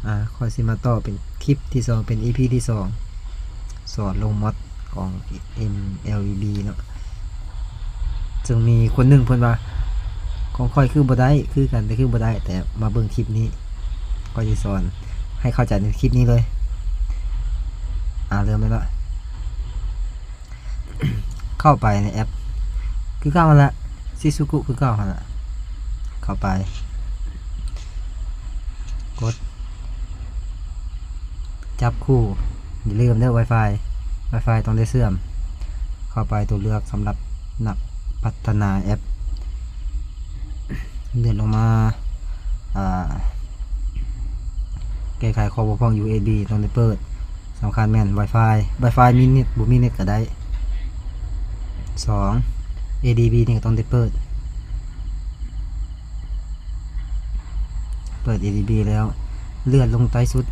ອ່າ ຂ້ອຍຊິມາຕໍ່ເປັນຄລິບທີສອງ ເປັນອີພີທີສອງ ສອນລົງມອດຂອງເອັມແອລວີບີເນາະ. ເຊິ່ງມີຄົນໜຶ່ງເພິ່ນວ່າ ຂອງຂ້ອຍຄືບໍ່ໄດ້ຄືກັນ ແຕ່ຄືບໍ່ໄດ້ ແຕ່ມາເບິ່ງຄລິບນີ້ ຂ້ອຍຊິສອນໃຫ້ເຂົ້າໃຈໃນຄລິບນີ້ເລີຍ. ອ່າ ເລີ່ມໄດ້ລະ. ເຂົ້າໄປໃນແອັບຄືເກົ່າຫັ້ນລະ ຊິຊູກຸຄືເກົ່າຫັ້ນລະ. ເຂົ້າໄປ ກົດຈັບຄູ່. ຢ່າລືມເດີ Wi-Fi Wi-Fi ຕ້ອງໄດ້ເຊື່ອມ. ເຂົ້າໄປຕົວເລືອກສຳລັບນັກພັດທະນາແອັບ ເລື່ອນລົງມາ ອ່າ ແກ້ໄຂຂໍ້ບົກຜ່ອງ ຢູເອັສບີ ຕ້ອງໄດ້ເປີດ. ສຳຄັນແມ່ນ Wi-Fi Wi-Fi ມີເນັດ ບໍ່ມີເນັດກໍໄດ້. ສອງ ເອດີບີ ນີ້ກໍຕ້ອງໄດ້ເປີດ. ເປີດເອດີບີແລ້ວ ເລື່ອນລົງໃຕ້ສຸດ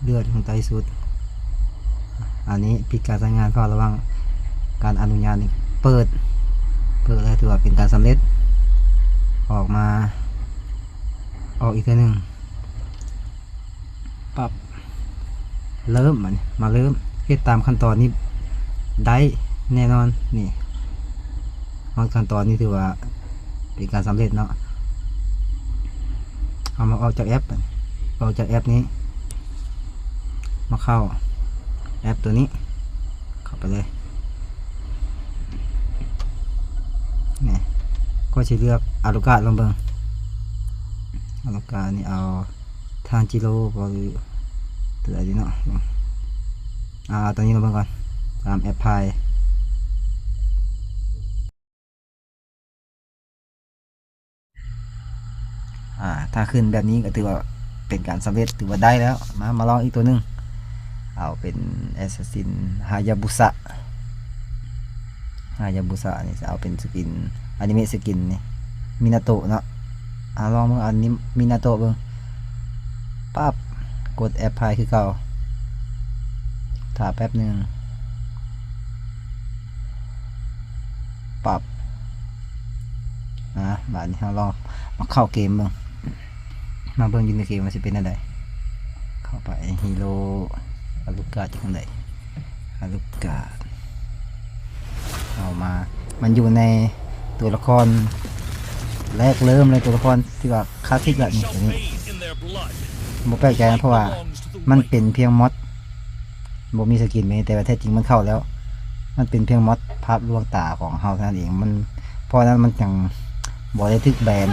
ເລື່ອນລົງໃຕ້ສຸດ. ອັນນີ້ປິດການໃຊ້ງານ ເຝົ້າລະວັງການອະນຸຍາດນີ້. ເປີດ ເປີດແລ້ວຖືວ່າເປັນການສຳເລັດ. ອອກມາ ອອກອີກເທື່ອໜຶ່ງ. ປັບ ເລີ່ມ ບາດນີ້ມາເລີ່ມເຮັດຕາມຂັ້ນຕອນນີ້ໄດ້ແນ່ນອນ. ນີ້ ຮອດຂັ້ນຕອນນີ້ຖືວ່າເປັນການສຳເລັດເນາະ. ເຮົາມາອອກຈາກແອັບ ອອກຈາກແອັບນີ້ ມາເຂົ້າແອັບຕົວນີ້ ເຂົ້າໄປເລີຍ. ນີ້ ຂ້ອຍຊິເລືອກອາລູກາດລອງເບິ່ງ. ອາລູກາດນີ້ເອົາ ທານຈິໂຣບໍ ຫຼື ຕົວໃດດີເນາະ. ອ່າ ຕົວນີ້ລອງເບິ່ງກ່ອນ ສາມ ແອັບພາຍ. ອ່າ ຖ້າຂຶ້ນແບບນີ້ກໍຖືວ່າເປັນການສຳເລັດ ຖືວ່າໄດ້ແລ້ວ. ມາ ມາລອງອີກຕົວໜຶ່ງ ເອົາເປັນແອັດສະຊິນ ຮາຍາບຸສະ ຮາຍາບຸສະ ນີ້ຈະເອົາເປັນສະກິນ ອານິເມະສະກິນນີ້ ມິນາໂຕະເນາະ. ອ່າ ລອງເບິ່ງ ອາ ມິນາໂຕະເບິ່ງ. ປັບ ກົດແອັບພາຍຄືເກົ່າ. ຖ້າແປັບໜຶ່ງ. ປັບ ອ່າ ບາດນີ້ເຮົາລອງມາເຂົ້າເກມເບິ່ງ. ມາເບິ່ງຢູ່ໃນເກມວ່າຊິເປັນແນວໃດ. ເຂົ້າໄປ Hero ອາລູກາດ ຈັ່ງໃດ ອາລູກາດ. ເຂົ້າມາ ມັນຢູ່ໃນຕົວລະຄອນແລກເລີ່ມເລີຍ ຕົວລະຄອນທີ່ວ່າຄລາສສິກລະ. ນີ້ ຕົວນີ້ບໍ່ແປກໃຈນະ ເພາະວ່າມັນເປັນພຽງມອດ ບໍ່ມີສະກິນແມ່ນ ແຕ່ວ່າແທ້ຈິງມັນເຂົ້າແລ້ວ. ມັນເປັນພຽງມອດພາບລວງຕາຂອງເຮົາເທົ່ານັ້ນເອງ ມັນ ເພາະນັ້ນມັນຈັ່ງບໍ່ໄດ້ຖືກແບນ.